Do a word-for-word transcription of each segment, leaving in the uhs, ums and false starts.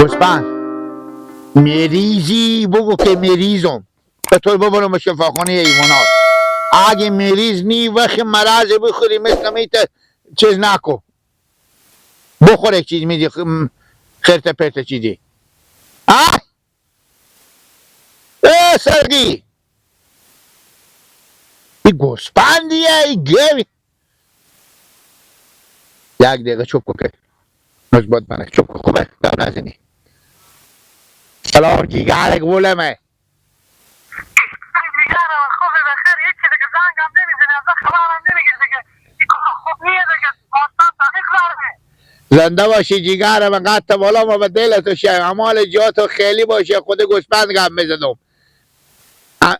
گوسپند. مریضی بگو که مریضم. چطور ببرم به شفاخانهٔ حیوانات؟ اگه مریض نی، وقت مرض بخوری، مثل میت چیز نکو. بخور یک چیز میدی، خ-، م-، خرت پرت چیزی. آه؟ اه، سرگی. ای گوسپندیه، ای گوی. یک دقیقه چوب کو که. نجبت بنه، چوب کو، خوبه؟ گپ نزنی. سلام جیگر گلمه. جیگر خوبه، بخیر، هیچی دیگه، زنگ هم نمی‌زنی، از خبر هم نمی‌گیری دیگه. این کار خوب نیه دیگه، ماستن تمیق زرمه. زنده باشی جیگر من، قد بالا ما به دل تو شه، اعمال جات خیلی باشه، خود گوسپند گپ می‌زدم. ا-،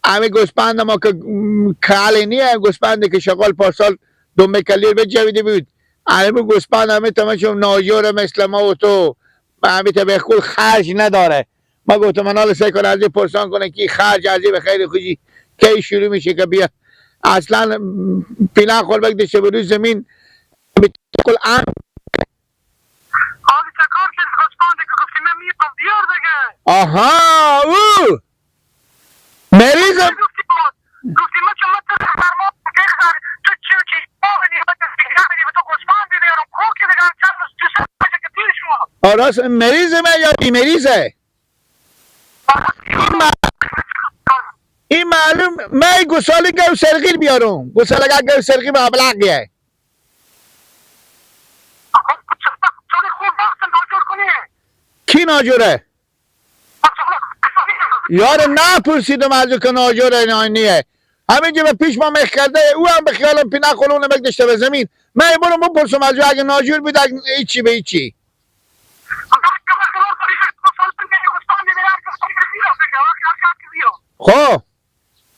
همین گوسپند ما که، م، کالی نیه، گوسپندی که شغال پارسال دومه کلیر به جویده بود. همین گوسپند همین تمام شم ناجور مثل ما و تو، همین تا به خول خرج نداره. ما گفتم، من حال سعی کنه از این پرسان کنه که خرج از این به خیر خوشی کی شروع می‌شه که بیا. اصلاً، م، پینا خور بک دشه به روی زمین، همین کل ان. حالی چه کار کردی؟ گوسپندی که گفتی من می‌خوام بیار دیگه. آها، او. مریض. گفتی ما، گفتی ما چون ما تو فرما بگذار، تو چی، چی، آه، نی، ما تو فکر نمی‌دی، به تو گوسپندی بیارم، کو که دیگه چند روز تو سر بشه که دیر شد. آه، راست، مریض من یا بی‌مریضه؟ این مع-، این معلوم، من گوساله گو سرگیر بیارم. گوساله گو سرگیر به ابلغیه. کی ناجوره؟ یار، نپرسیدم از او که ناجوره یا نیه. همینجا به پیش ما مخ کرده، او هم به خیالم پی نقل اون مک داشته به زمین. من برم بپرسم از او، اگه ناجور بود، اگه هیچی به هیچی. خب.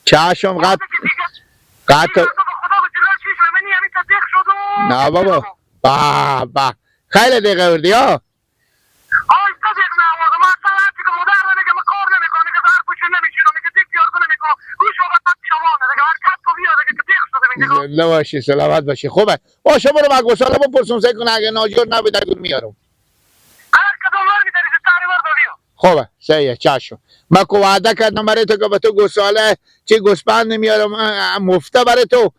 چشم، قد، قد. نه بابا. به، به. خیلی دقیقه وردی، ها؟ زنده باشی، سلامت باشی. خوبه. باشه، برو با گوساله بپرسم، سعی کنه اگه ناجور نبود، اگه میارم. هر کدوم ور می‌داری، زودتر ور بیا. خوبه، صحیحه، چشم. ما کو وعده کردم برای تو که به تو گوساله، چی گوسپند میارم، اه، اه، مفته برای تو.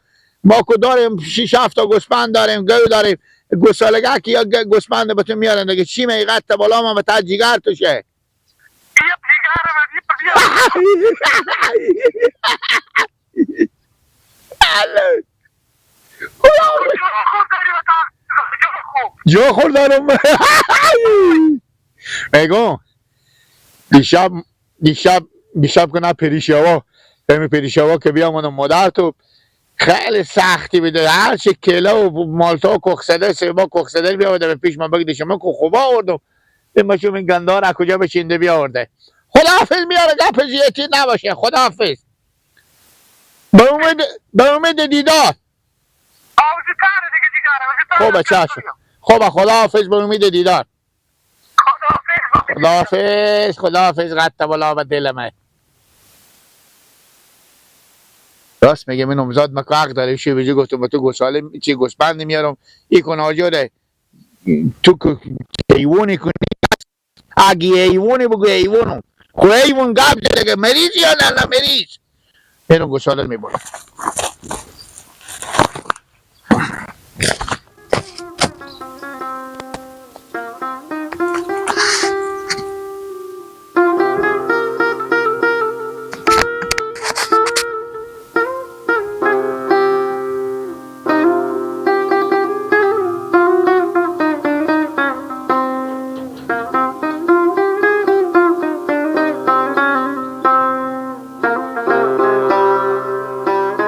ما کو داریم، شش هفت تا گوسپند داریم، گو داریم. گوسالگه که یا گ-، گوسپند به تو میارن دیگه. چی میگه؟ قد بالا ما به تا جیگر تو شه. بیا جیگر من، بیا، بیا. جا خور دارم. میگم، دیشب، دیشب، دیشب که نه، پریشاوا، امی پریشاوا که بیامدم مادر تو، خیلی سختی بده، هر چی کیله و مالتا و کوخ سده، سیبا کوخ سده بیامده به پیش من بگه، شما کو خوبا آوردم. این مشو من گندار از کجا بچینده بیاورده. خداحافظ میاره، گپ زیادی نباشه، خداحافظ. به امید، به امید دیدار. خوبه، چشم. خوبه، خداحافظ، به امید دیدار. خداحافظ، خداحافظ، قد بالا به دل من. راست میگه، من نامزاد مکو حق داره، شی بیجی گفتم به تو گوساله، چی گوسپندی میارم، ای کن آجوره، تو که حیوانی کنی، اگه حیوانی بگو حیوانم. خو حیوان گپ زده که مریض یا نه، نه مریض. اینو گوساله میبرم.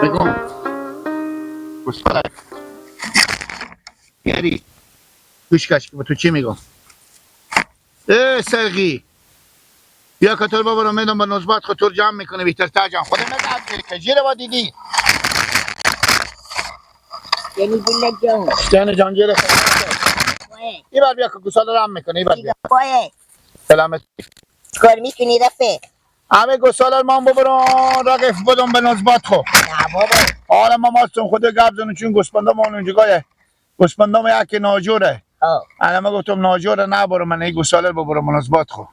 بگم. گوش کن. یاری. گوش کش که به تو چی میگم. اه، سرگی. بیا که تو رو ببرم، می‌دم به نوزبات خود تو رو جمع می‌کنه، بیتر تا جمع. خود نزد که جیره با دیدی. یعنی دیگه جان. جان جان جیره خود. وای. ای بار بیا که گوساله رو هم می‌کنه، ای بار بیا. وای. سلامت. کار می‌کنی رفیق؟ همه گوساله رو من ببرم، رقیف بدم به نوزبات خو. نه بابا. حالا ما ماستم خود گپ زنم، چون گوسپنده ما اونجا گایه. گوسپندام یکی ناجوره. آه. انا من گفتم ناجور نبرم، من ای گساله رو ببرم مناسبات خو.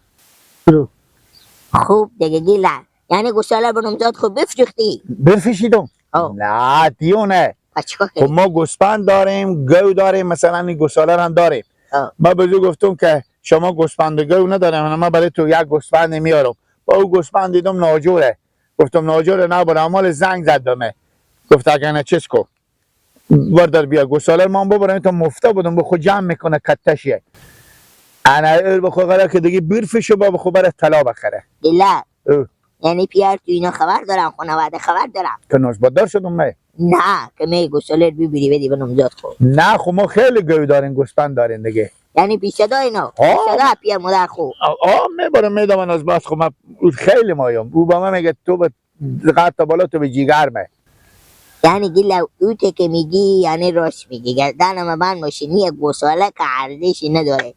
خوب دیگه گیله. یعنی گساله به نامزاد خو بفروختی؟ بفروشیدم. آه. نه، دیو نه. پس چیکار خب کردی؟ ما گوسپند داریم، گو داریم، مثلاً این گساله رو هم داریم. آه. ما به او گفتم که شما گوسپند و گو نداریم، ما برای تو یک گوسپند میارم. با او گوسپند دیدم ناجوره. گفتم ناجوره نبره، اما زنگ زد به من. گفت اگه نه چیز کو. وردار بیا گوساله رو ما هم ببرم، تا مفته بودم، به خود جمع می‌کنه کتشه. انا ایر به خود قرار که دیگه بیر فشو با به خود بره طلا بخره. گیله. او. یعنی پیار تو اینا خبر دارن، خانواده خبر دارن؟ که نازباددار شدم من. نه، که می گوساله رو ببری بدی به نامزاد خو. نه، خو ما خیلی گو داریم، گوسپند داریم دیگه. یعنی پیش صدا اینا؟ آه. پیش صدا پیار مادر خو. آه، آه، می‌برم، می‌دم نازباد خو، من خیلی مایم. او به من میگه تو به قد تا بالا تو به جیگر مه. یعنی گیله او ته که میگی، یعنی راست میگی. گردن ما بند باشه، نیه گوساله که ارزشی نداره.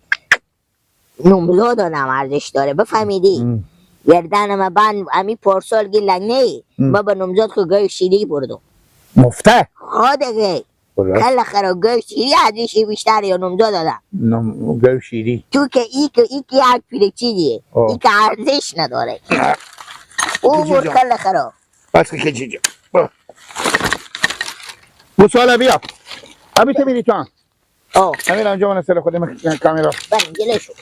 نامزاد آدم ارزش داره، بفهمیدی؟ ام. گردن ما بند، امی پارسال گیله نه، ام. ما به نامزاد خو گوی شیری بردم. مفته؟ ها دیگه. کل خرا گوی شیری ارزشی بیشتر یا نامزاد آدم؟ نام-، گوی شیری. تو که ای که، ای که یک پیله چیزیه. آه. ای که ارزش نداره. او کجی بر جان؟ کل خرا. بس که چی جا. برو. گوساله بیا. ابی تو میری تو هم. آه. همین انجام سر خودم کامل. بریم، گله شو.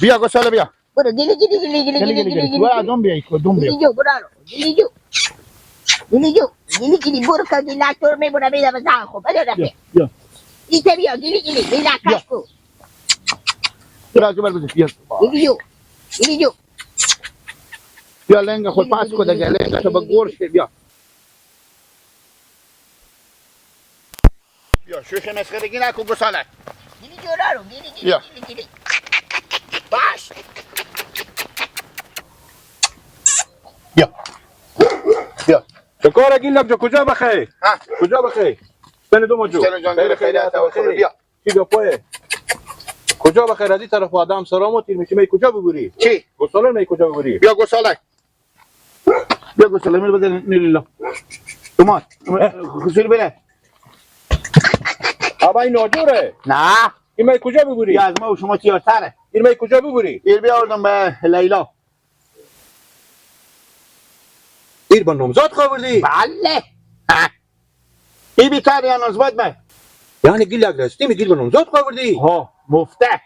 بیا گوساله بیا. برو، گلی، گلی، گلی، گلی، گلی، گلی، گلی، گلی، گلی. برو، دم بیا، ایکو، دم بیا. گلی جو، برو، گلی جو. گلی جو، گلی، گلی، برو که گلی تو رو می‌برم، می‌دم زن خو. بده بیا، رفیق. بیا. ایته بیا، گلی، گلی، گلی بیا. کش کو. برو، تو بر بده، بیا. گلی جو، گلی جو. بیا، لنگ خود پاس کو دگه، لنگ تو به گور شه، بیا. بیا، شوخی مسخرگی نکو گوساله. گیلی جورا رو، گیلی، گیلی، بیا. گیلی، گیلی. باش. بیا. بیا. تو کار گیلک جو کجا بخیر؟ ها؟ کجا بخیر؟ سن دو مجو. سن جان، خیر، خیر، خیر، خیر، خیر. بیا. چی گپایه؟ کجا بخیر؟ از این طرف آدم سلام و تیر می‌شه. می کجا ببری؟ چی؟ گوساله می کجا ببری؟ بیا گوساله. بیا گوساله می بزن نیلیلا. اومد. اه. خسیر بره. آبای ناجوره. نه. این می کجا ببری؟ بیا از ما و شما تیارتره. این می کجا ببری؟ ایر بیاوردم به لیلا. ایر با نامزاد خو آوردی؟ بله. ها. ای بیتر یا نامزاد من. یعنی گیلک راستی می گیل با نامزاد خو آوردی؟ ها، مفته.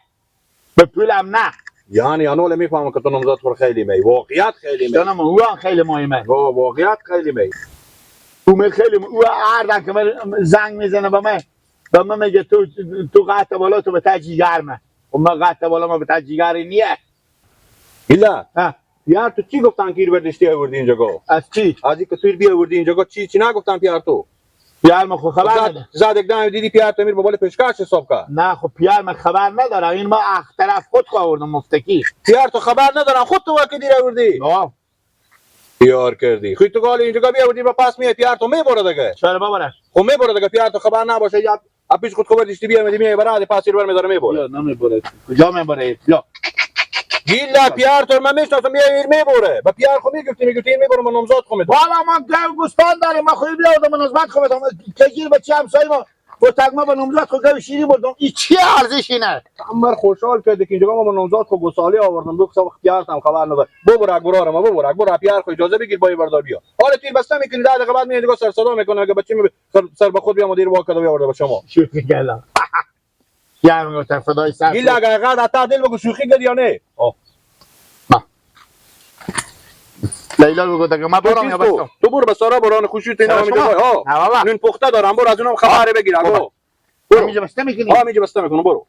به پولم نه. یعنی انو له می‌فهمم که تو نامزاد خو خیلی می. واقعیت خیلی می. جانم، او هم خیلی مهمه. وا-، واقعیت خیلی می. او می خیلی م-، او هر دم که من زنگ می‌زنه به من، به من میگه تو، تو قطع بالا تو به تجی گرمه. خب من قطع بالا ما به تجی گری نیه. ایلا. ها. پیار تو چی گفتن که ایر بردشتی آوردی اینجا گو؟ از چی؟ از این که تو ایر بیاوردی اینجا گو، چی، چی نگفتن پیار تو؟ پیار ما خو خبر زد، نداره. زد یک دم دیدی پیار تو میر با بال پیشکش حساب کرد. نه، خب پیار ما خبر نداره. این ما اخ طرف خود خو آوردم مفتکی. پیار تو خبر ندارن، خود تو واقع دیر آوردی. آه. پیار کردی. خود تو گالی اینجا بیاوردی با پس میای پیار تو میبره دیگه. چرا ببره؟ خب میبره دیگه، پیار تو خبر نباشه یا اپیچ خود خبر داشتی، بیا می‌دی، میای برای پاسیر بر می‌داره می‌بره. بیا، نمی‌بره. کجا می‌بره؟ بیا. گیلا پیار تو من می‌شناسم، بیا ایر می‌بره. با پیار خو می‌گفتی، می‌گفتی ایر می‌بره، من نامزاد خو می‌دم. والا من گو گوسپند داریم، من خو بیاردم، من نامزاد خو می‌دم. که گیر بچه همسایه ما، گفتگ ما به نامزاد خو گو شیری بردم. ای چی ارزشی نه؟ امر خوشحال کردی که اینجا ما به نامزاد خو گوساله آوردم، دو سه وقت پیار هم خبر نداره. ببره گورا رو ما، ببره گورا پیار خو اجازه بگیر، با بردار بیا. حالا تیر بسته می‌کنی، ده دقیقه بعد میاد دیگه سر صدا می‌کنه، اگه بچه می سر، سر به خود بیام و دیر واکد و بیاورده به شما. شوخی کردم. گرم گفتم، فدای سر گیل تو. اگه قد حتی دل بگو شوخی کردی یا نه؟ آه. ما. لیلا بگو دیگه، ما برم یا تو؟ بستم؟ تو برو به سارا بران خوشی تو سارا نام شما؟ ها. نه بابا. نون پخته دارم، برو از اونم خبر بگیر، بابا. اگو. برو. همینجا بسته می‌کنی؟ ها، همینجا بسته می‌کنم، برو.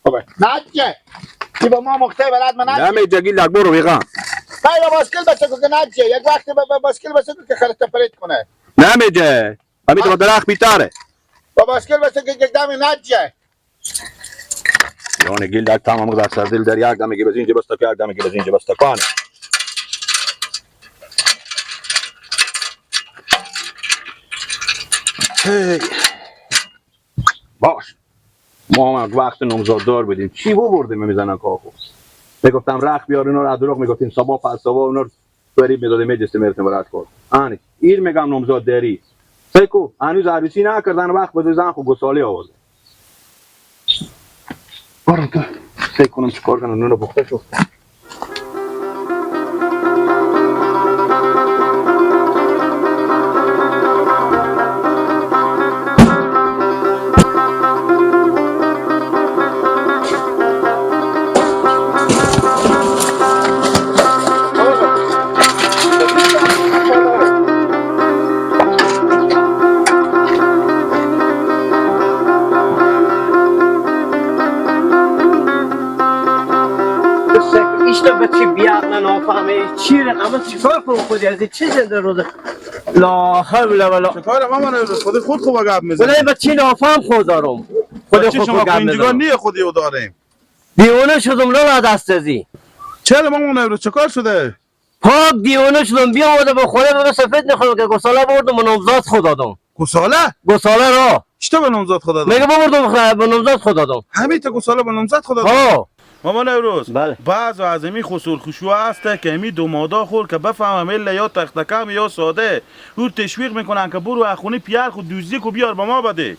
بابا. نه دیگه. کی با ما مخته بلد من نه. نه می جگیل لگ برو ویغا. نه، یا باسکل بسه کو که نه دیگه. یک وقتی با، با باسکل بسه کو که خرید تفرید کنه. نه می جه. همین تو درخت بیتاره. با باسکل بسه که یک دم نجه. یعنی گیل در تمام در سر دل در یک دمگی بزین جه بسته که یک دمگی بزین جه بسته کن. هی. باش. ما هم وقت نامزاددار بودیم. چی ببردیم می‌زنن کاکو. می‌گفتم رخت بیار اونا رو از دروغ می‌گفتیم. صبا پس صبا اونا رو فریب می‌دادیم، می‌جستیم می‌رفتیم برات کار. آنی. ایر می‌گم نامزاد داری. سیکو، هنوز عروسی نکردن، وقت بده زن خو گسالی آورده. برو تو. فکر کنم چیکار کنم، نون پخته شو. ایشته به چی بیاد، من نفهمه چی رقمه، چیکار کنم خودی از این چی زنده روزه؟ لا حول ولا. چیکار ماما نوروز، خودی خود خوب گپ می‌زنی. ولی به چی نفهم خود دارم. خودی خود گپ می‌زنم. نیه خودی او داریم. دیوانه شدم لالا دست ازی. چرا ماما نوروز، چیکار شده؟ پاک دیوانه شدم، بیا آمده به خونه بگو سفید می‌خوام که گساله بردم به نامزاد خود دادم. گساله؟ گساله را. چطور به نامزاد خود دادم؟ میگه ببردم خ-، به نامزاد خود دادم. همین تا گساله به نامزاد خود دادم؟ ها. ماما نوروز، بله. بعض از امی خسور خشوع هسته که امی دومادا خور که بفهمم الا یا تختکم یا ساده، او تشویق می‌کنن که برو از خونه پیار خود دوزی کو بیار به ما بده.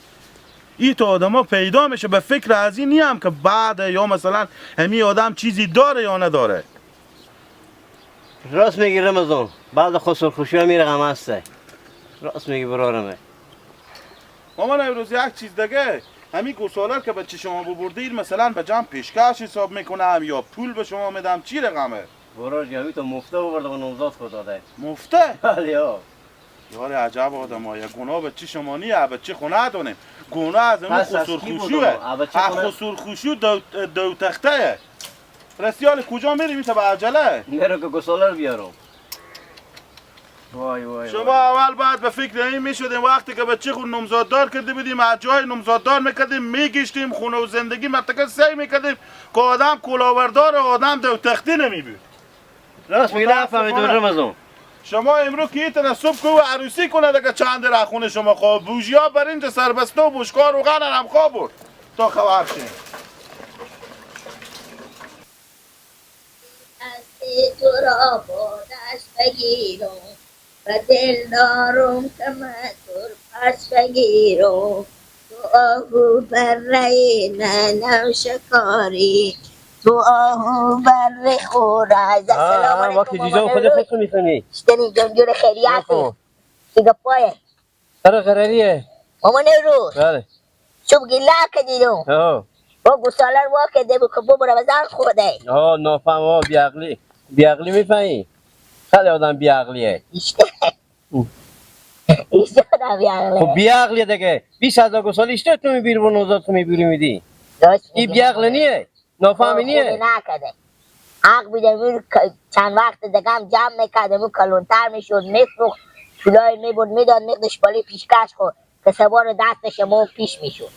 ای تا آدما پیدا می‌شه، به فکر از این نیم که بعد یا مثلاً امی آدم چیزی داره یا نداره. راست میگی رمضان، بعض خسور خشوع می رقم هسته. راست میگی برارمه. ماما نوروز، یک چیز دیگه، همی گساله که بچه شما ببردید، مثلاً به جمع پیشکش حساب می‌کنم یا پول به شما می‌دم، چی رقمه؟ برار جان، تو مفته ببرده و نامزاد خود داده. مفته؟ بله یا. یار عجب آدمایه، گناه بچه شما نیه، بچه خو ندانیم. گناه از اون خسور خشوعه. از خسور خشوع دو، دو تخته‌یه. رسیال کجا می‌ری؟ می‌ته به عجله. می‌رم که گساله رو بیارم. وای، وای، شما وای. اول باید به فکر این می‌شدیم، وقتی که بچه خود نامزاددار کرده بودیم، از جای نامزاددار می‌کردیم، می‌گشتیم خونه و زندگی منطقه سعی می‌کردیم که آدم کلاوردار، آدم دو تختی نمی‌بود. راست میگی، نفهمیدم رمضان. شما امرو که ایتنه صبح کو عروسی کنه دیگه چند در خونه شما خواب بوجیا برنج سربسته و بشکار و غنن هم خواب برد تا خبر شیم. دست تو را با دست بگیرم، به دل دارم که من تو پس بگیرم. تو آهو برای من نوشکاری، تو آهو بر خور از. آه، سلام آه، علیکم، وقتی ماما جیجان خود نوروز. خودتو می‌خونی. شتنی جمجور خیریت. آه. دیگه پایه. سر قراریه. ماما نوروز. بله. چوب گیلا که دیدم. آه. با گوسالر وا که دیدم که ببره بزن خوده. آه، نافهم، آه، بیعقلی. بیعقلی می‌فهمی؟ خیلی آدم بیعقلیه. ایشته. او. ایشته آدم بیعقلیه. خب بیعقلیه دیگه. بیست هزار گوساله ایشته تو می‌بری و نوزاد خو می‌بری می‌دی. راست این می‌گی. بیعقل نیه. نافهمی نیه. خودی نکده. حق بیده میر ک-، چند وقت دیگه هم جمع می‌کرد، میر کلونتر می‌شد، می‌فروخت، پولای می‌برد، می‌داد، می‌خدش بالای پیشکش خود. که سوار دست شما پیش می‌شد.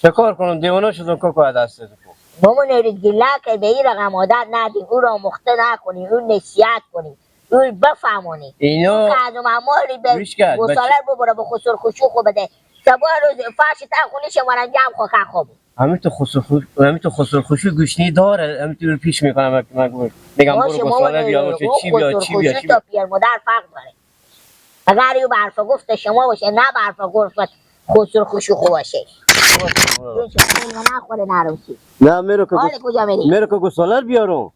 چه کار کنم؟ دیوانه شدم که که دست تو. ماما نوروز گیلا که به این رقم عادت ندیم، او را مخته نکنیم، او نصیحت کنیم، او بفهمونیم. اینا او که از اون مالی به گوش کرد، بچه. گوساله ببره، به خسور خشوع خو بده. سوار روز فرش تا خونی شما را جمع خو که خوب. همین تو خسور خو-، همین تو خسور خشوع گوشنی داره، همین تو رو پیش می‌کنم، من، من گوش. می‌گم باشه، برو ماما گوساله بیا، نوروز، باشه، او چی بیا، خسور چی بیا، خشوع چی تا بیا. پیر مادر فرق داره. اگر یو به حرف گفت شما باشه، نه به حرف گفت خسور خشوع خو باشه. چون شما اینو نخوره نرم چی. نه، میرو که حال گوس-، کجا میری؟ میرو که گوساله رو بیارم.